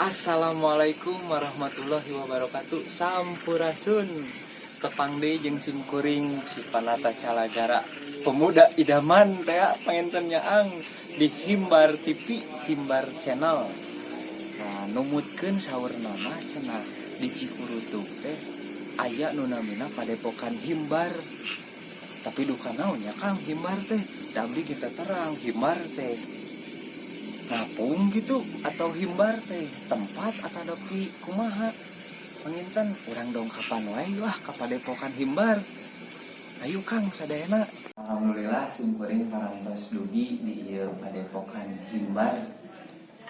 Assalamualaikum warahmatullahi wabarakatuh. Sampurasun. Tepang deui jeung simkuring si Panata Calagara, pemuda idaman teh panginten nyaang di Himbar TV, Himbar Channel. Nah, numutkeun saur nama cenah di Cikurutug teh aya nu namina Padepokan Himbar. Tapi duka naon ya, Kang, Himbar teh? Da abdi kita terang Himbar teh ngapung gitu atau Himbar teh tempat atau dopi kumaha. Panginten urang dongkapan wae wah ka Padepokan Himbar. Ayo, Kang, sadayana. Alhamdulillah, simkuring parantos dugi di ieu Padepokan Himbar.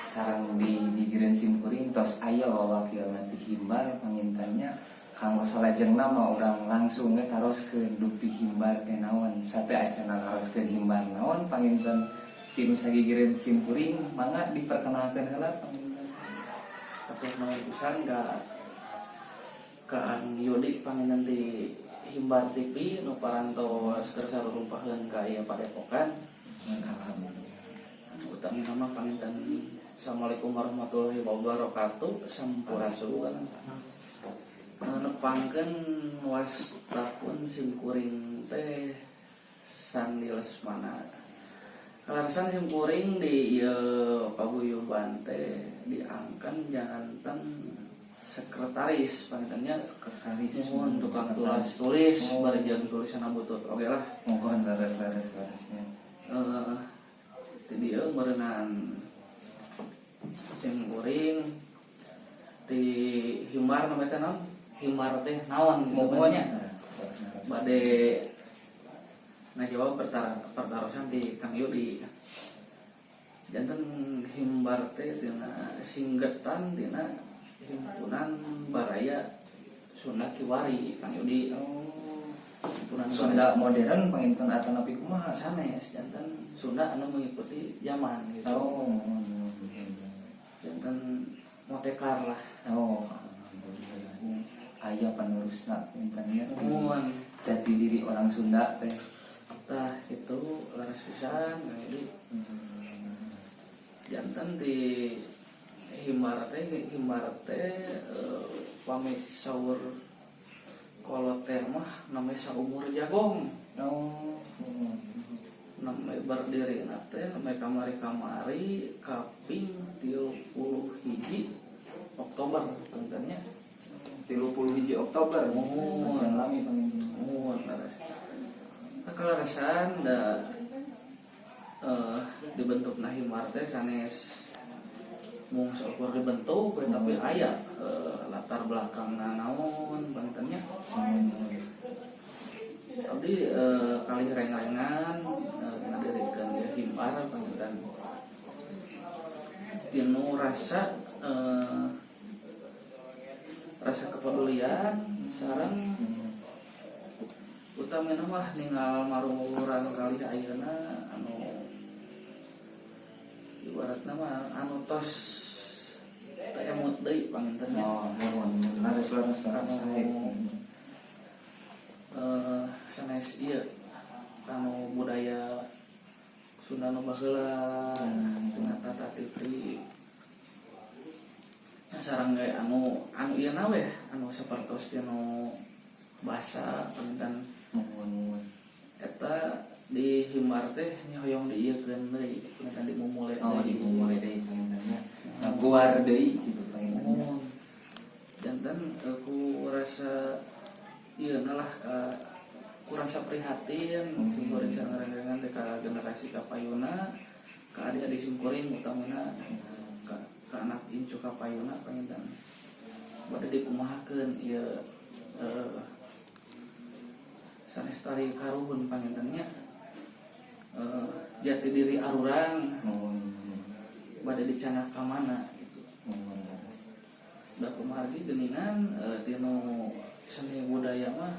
Sareng di gigireun simkuring tos aya wawakilna ti Himbar. Panginten nya, kanggo salajengna mah urang langsung we taroskeun dupi Himbar teh naon. Sateuacana naroskeun Himbar naon, panginten ti nu sagigireun simkuring mangga diperkenalkeun heula, panginten. Hatur nuhun pisan ka Kang Yudi panginten di Himbar TV nu parantos kersa rumpaheun ka ieu padepokan. Alhamdulillah. Utami nama panginten, Assalamualaikum warahmatullahi wabarakatuh, sampurasun. Nepangkeun wasta pun simkuring teh Sandi Lesmana. Kaleresan simkuring di ieu paguyuban teh diangkan janten sekretaris panginten nya. Sekretaris. Muhun, tukang tulis tulis. Oh. Bari jeung tulisan butut oke lah. Muhun, leres leres leresnya. Di dieu meureunan simkuring di Himbar namanya teh naon, Himbar teh naon gitu. Muhun. Nya bade ngajawab pertarosan di Kang Yudi. Janten Himbar teh tina singgetan tina Himpunan Baraya Sunda Kiwari, Kang Yudi. Oh. Himpunan Sunda modern panginten atau napi kumaha? Sanes, janten Sunda anu mengikuti zaman gitu. Oh, muhun. Janten motekar lah. Oh, alhamdulillah aya panerusna panginten nya. Muhun. Jati diri orang Sunda teh. Tah, itu leres pisan, Kang Yudi. Janten di Himbar teh, Himbar teh pami saur kolot teh mah namanya saumur jagong. Oh. Namanya berdiri teh namanya kamari-kamari kaping 31 Oktober panginten nya. 31 Oktober. Oh. Jangan lami panginten. Oh, leres. Nah, kaleresan da dibentuk nah Himbar teh sanes mung saukur dibentuk we, tapi aya latar belakang naon panginten nya. Abdi kali reng-rengan ngadirikeun ieu Himbar panginten tinu rasa rasa kepedulian sareng utamina mah ningal marumuran kali ayeuna anu ibaratna mah anu tos teu emut deui panginten nya. Oh, muhun, leres leres leres. Anu sanes ieu anu budaya Sunda nu baheula tina tata titi sareng ge anu anu ieu na we anu sapertos tinu basa panginten. Muhun muhun. Eta di Himbar teh nya hoyong diieukeun deui, panginten dimumule Oh, deui. Dimumule deui panginten nya. Ngaguar deui gitu panginten nya. Muhun. Janten ku rasa ieu lah, ku rasa prihatin simkuring sareng rerencangan teh ka generasi kapayuna, ka adik-adik simkuring, utamina ka anak incu kapayuna. Panginten bade dikumahakeun ieu sanes tari karuhun panginten nya, jati diri arurang Muhun. bade dicandak ka mana gitu. Muhun, leres. Da kumargi geuningan tinu seni budaya mah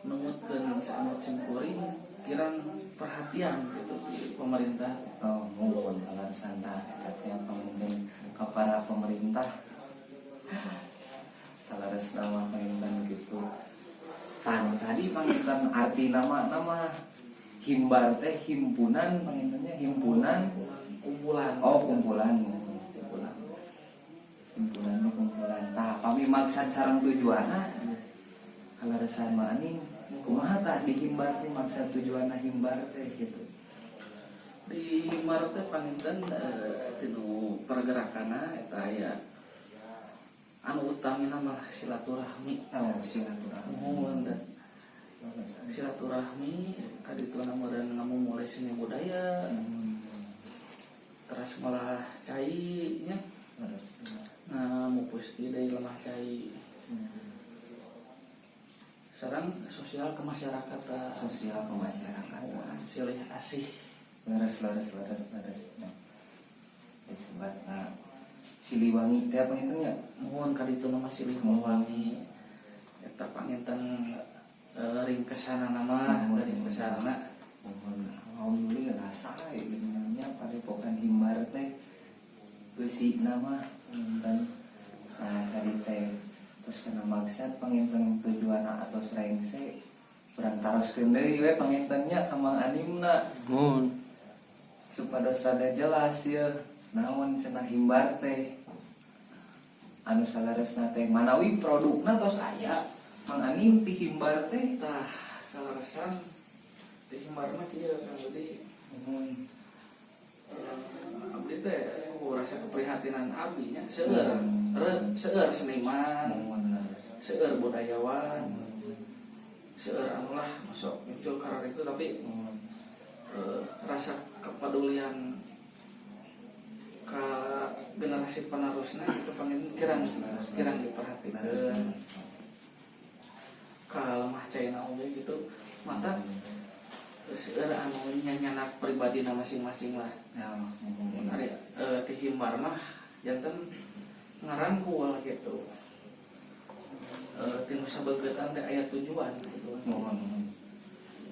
numutkeun saemut simkuring kirang perhatian gitu di pemerintah. Oh, muhun, alasan tah eta teh panginten ka para pemerintah. Salares nama panginten gitu. Tanu tadi panginten arti nama nama Himbar teh himpunan panginten nya, himpunan. Kumpulan. Oh, kumpulan. Kumpulan. Himpunan teh kumpulan. Tah, pami maksad sareng tujuanna kaleresan mah aning kumaha tah di Himbar teh, maksad tujuanna Himbar teh gitu? Di Himbar teh panginten tinu pergerakanna eta aya anu utamina mah silaturahmi. Oh, silaturahmi. Muhun dan silaturahmi kadituna meureun ngamumule seni budaya, teras malah cai nya. Leres. Ngamupus ti deui lemah cai sareng sosial kemasyarakatan. Sosial kemasyarakatan. Silih asih. Leres, leres, leres, leres. Nah, disebutna Siliwangi teh apa itu nya? Muhun, kadituna mah silih wangi eta panginten ringkesanana mah. Muhun. Ringkesanana. Muhun, alhamdulillah sae nya padepokan Himbar teh besi nama panginten. Nah, tadi teh terus kena maksad panginten tujuan atau rengse urang taroskeun deui we panginten nya ka Mang Animna Muhun. supados rada jelas ya naon cenah Himbar teh anu saleresna teh, manawi produkna tos aya, Mang Anim, ti Himbar teh? Tah, kaleresan di Himbar mah kieu, Kang Budi. Muhun. Abdi teh ku rasa keprihatinan abdi nya seueur seueur seniman, Muhun, leres. seueur budayawan, seueur anu lah masuk muncul karar itu, tapi Muhun. Rasa kepedulian ke generasi penerusnya itu pengen kirang kirang diperhatikan ke lemah caina oge gitu, mata seueur anu nyanyanak pribadi masing-masing lah. Ya, muhun. Ari ti Himbar mah janten ngarangkul gitu, tinu sabeugeutan teh aya tujuan gitu. Muhun, muhun.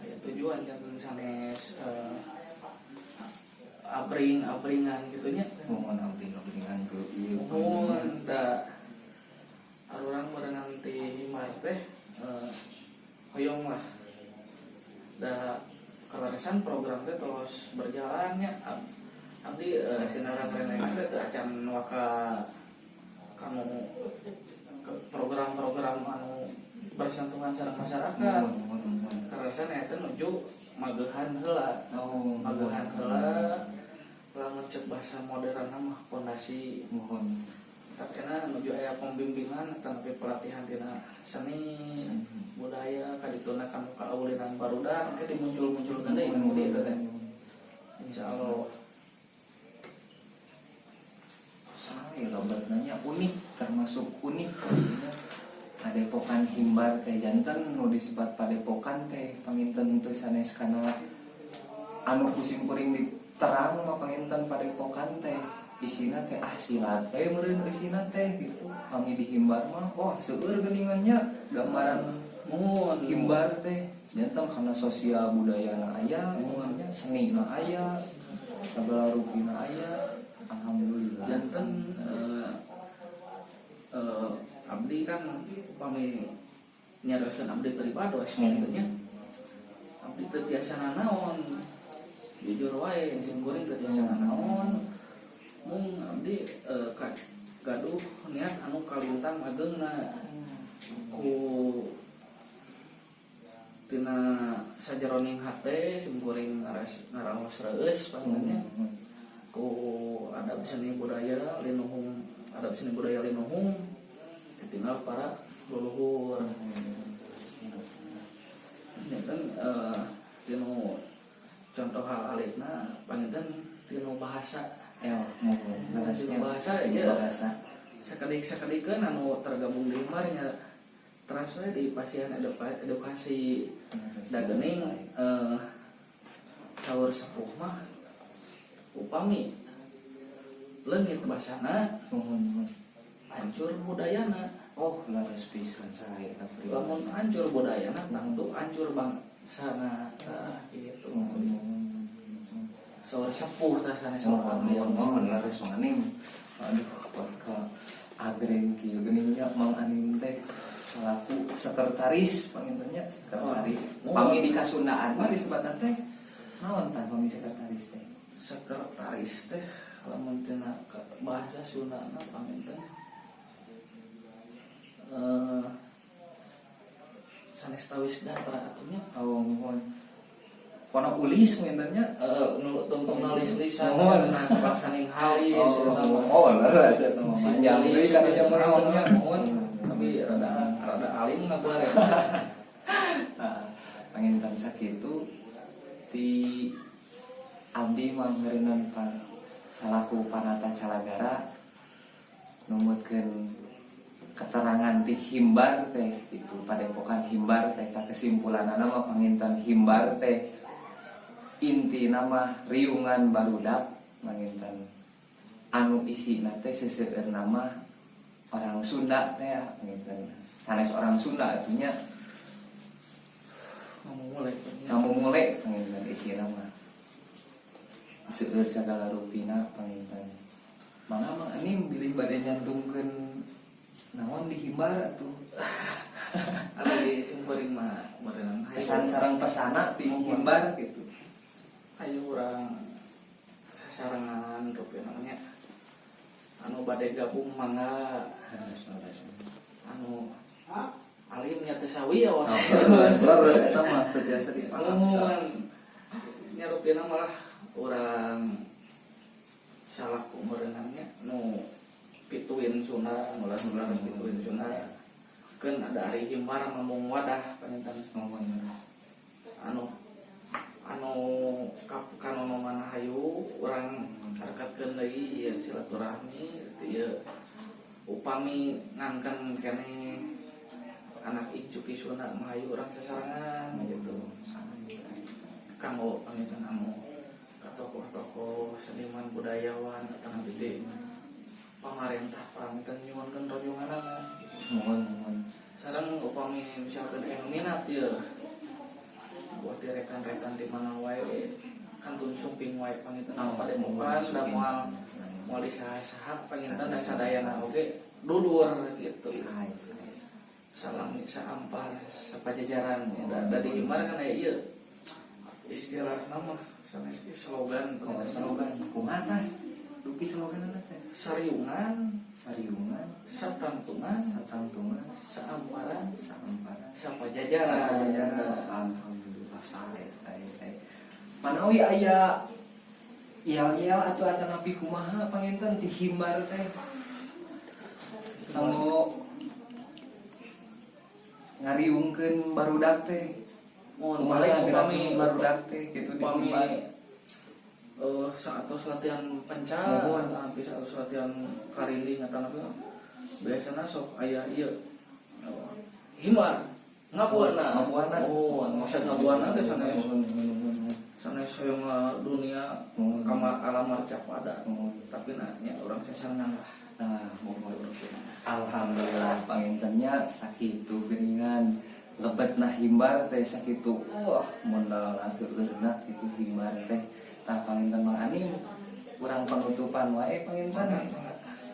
Aya tujuan janten sanes abring abringan gitu nya. Muhun, abring-abringan ke ieu. Muhun, da arurang merenang ti Himbar teh hoyong lah, da kaleresan program teh tos berjalannya. Abdi sinarang renengan teh teu acan waka kanu ke program-program anu bersentuhan sareng masyarakat. Muhun, muhun, muhun. Kaleresan eta nuju magehan heula. Oh. Magehan heula, lamun cek bahasa modern mah pondasi. Muhun. Tapi nuju aya pembimbingan tapi pelatihan tina seni budaya kadituna kanu kaulinan barudak engke dimuncul-munculkeun deui kan di eta teh, insyaallah. Saya lobat nanya unik, termasuk unik kayaknya Padepokan Himbar teh. Janten nu disebat padepokan teh panginten teu sanes kana anu ku simkuring diterang mah panginten padepokan teh isina teh ah silat we meureun isina teh gitu. Kami di Himbar mah wah seueur geuningan nya gambaran Muhun. Himbar teh janten karena sosial budaya na aya nya, seni na aya, segala rupina aya, alhamdulillah. Janten abdi kan upami nyarioskeun abdi pribados gitu nya, abdi teu tiasa nanaon, jujur wae sim kuring teu tiasa nanaon, mung abdi gaduh niat anu kalintang ageungna ku tina sajeroning hate sim kuring ngaraos reueus panginten nya ku adab seni budaya linuhung, adab seni budaya linuhung ditinggal para leluhur. Janten tinu contoh hal alitna panginten tinu bahasa. Ya, muhun. Tinu bahasa ya. Bahasa. Sakedik sakedikeun anu tergabung di Himbar nya teras we di pasihan edukasi, da geuning saur sepuh mah upami leungit basana Muhun, muhun. hancur budayana. Oh, leres pisan saya. Lamun hancur budayana tangtu hancur bangsana. Tah gitu. Muhun, muhun. Saur sepuh tah sanes saur Muhun, abdi. Muhun, muhun, leres Mang Anim. Aduh, kuat ka agreng kieu geuning nya Mang Anim teh selaku sekretaris panginten nya, sekretaris. Oh. Pami di Kasundaan mah disebatan teh naon tah pami sekretaris teh? Sekretaris teh lamun tina bahasa Sundana panginten Sanes tawis datra atuh nya. Oh, muhun. Kono ulis panginten nya. Nu tungtung lis-lisan. Muhun. Nah, saning halis Oh, eta mah. oh, leres eta mah. Si Panjang ulis deui kana zaman zaman naonnya, naonnya. Muhun, tapi rada rada alim na gua. Nah, panginten sakitu ti abdi mah meureunan salaku panata calagara numutkeun keterangan ti Himbar teh itu, padepokan Himbar teh. Tah, kesimpulanana mah panginten Himbar teh intina mah riungan barudak panginten anu isina teh seseueurna mah orang Sunda teh ya, panginten sanes orang Sunda artinya. Ngomong mulai. Kamu mulai panginten isina mah seueur sagala rupina panginten. Mangga, Mang Anim, bilih bade nyantumkeun naon di Himbar atuh. Ada di simkuring mah meureunan Kesan sareng pesana ti Himbar gitu. Ayo urang sasarengan rupina nya, anu bade gabung mangga, anu alim nya teu sawi ya wah. Terus terus eta mah teu biasa dipaksa. Muhun nya, rupina malah urang salaku meureunan nya nu pituin Sunda, nu leres pituin Sunda kan ada ari Himbar ngomong wadah panginten. Ngomong. Anu anu kap kanonoman hayu urang rekatkeun deui ieu silaturahmi ieu, upami ngangken keneh anak incu ki Sunda mah hayu urang sasarengan gitu, kanggo panginten anu ka tokoh-tokoh seniman, budayawan atau nanti di pamarentah panginten nyuhunkeun rojonganana gitu. Muhun, muhun. Sareng upami misalkan anu minat ya buat di rekan-rekan di mana wae kantun sumping wae panginten Oh, padepokan da sumping. Moal moal disaha-saha panginten da sadayana oge dulur gitu. Sae, sae. Salam saampar sapajajaran ya. Da di Himbar kan aya ieu istilah nama sanes slogan. Oh, slogan kumaha tas? Dupi slogan teh. Sariungan, Sariungan, satangtungan, satangtungan, saamparan, saamparan, sapajajaran. Sapajajaran. Alhamdulillah, sae, sae, sae. Manawi aya yel-yel atau atanapi kumaha panginten ti Himbar teh? Kanggo ngariungkeun barudak teh. Mohon Kumaha paling gerakan upami barudak teh gitu di upami Himbar? Saatos latihan penca Muhun. Tapi saatos latihan karinding atau apa biasanya sok aya ieu, Himbar ngabuana. Ngabuana. Oh, maksud ngabuana teh sanes Muhun, muhun, muhun. Sanes hoyong dunia Muhun. Kamar alam marcapada, Muhun. Tapi nya urang sasarengan lah. Nah, muhun. Alhamdulillah pangintennya sakitu geuningan lebetna Himbar teh sakitu, wah, modal seueurna itu Himbar teh. Tah, panginten Mang Anim, urang penutupan wae panginten,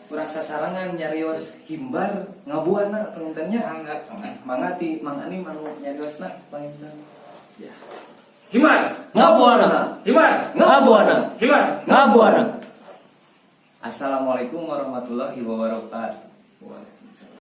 urang sasarengan nyarios Himbar ngabuana pangintennya. Mangga. Mangga ti Mang Anim anu nyariosna panginten. Ya, Himbar. Ngabuana. Himbar. Ngabuana. Himbar. Ngabuana. Assalamualaikum warahmatullahi wabarakatuh. Waalaikumsalam.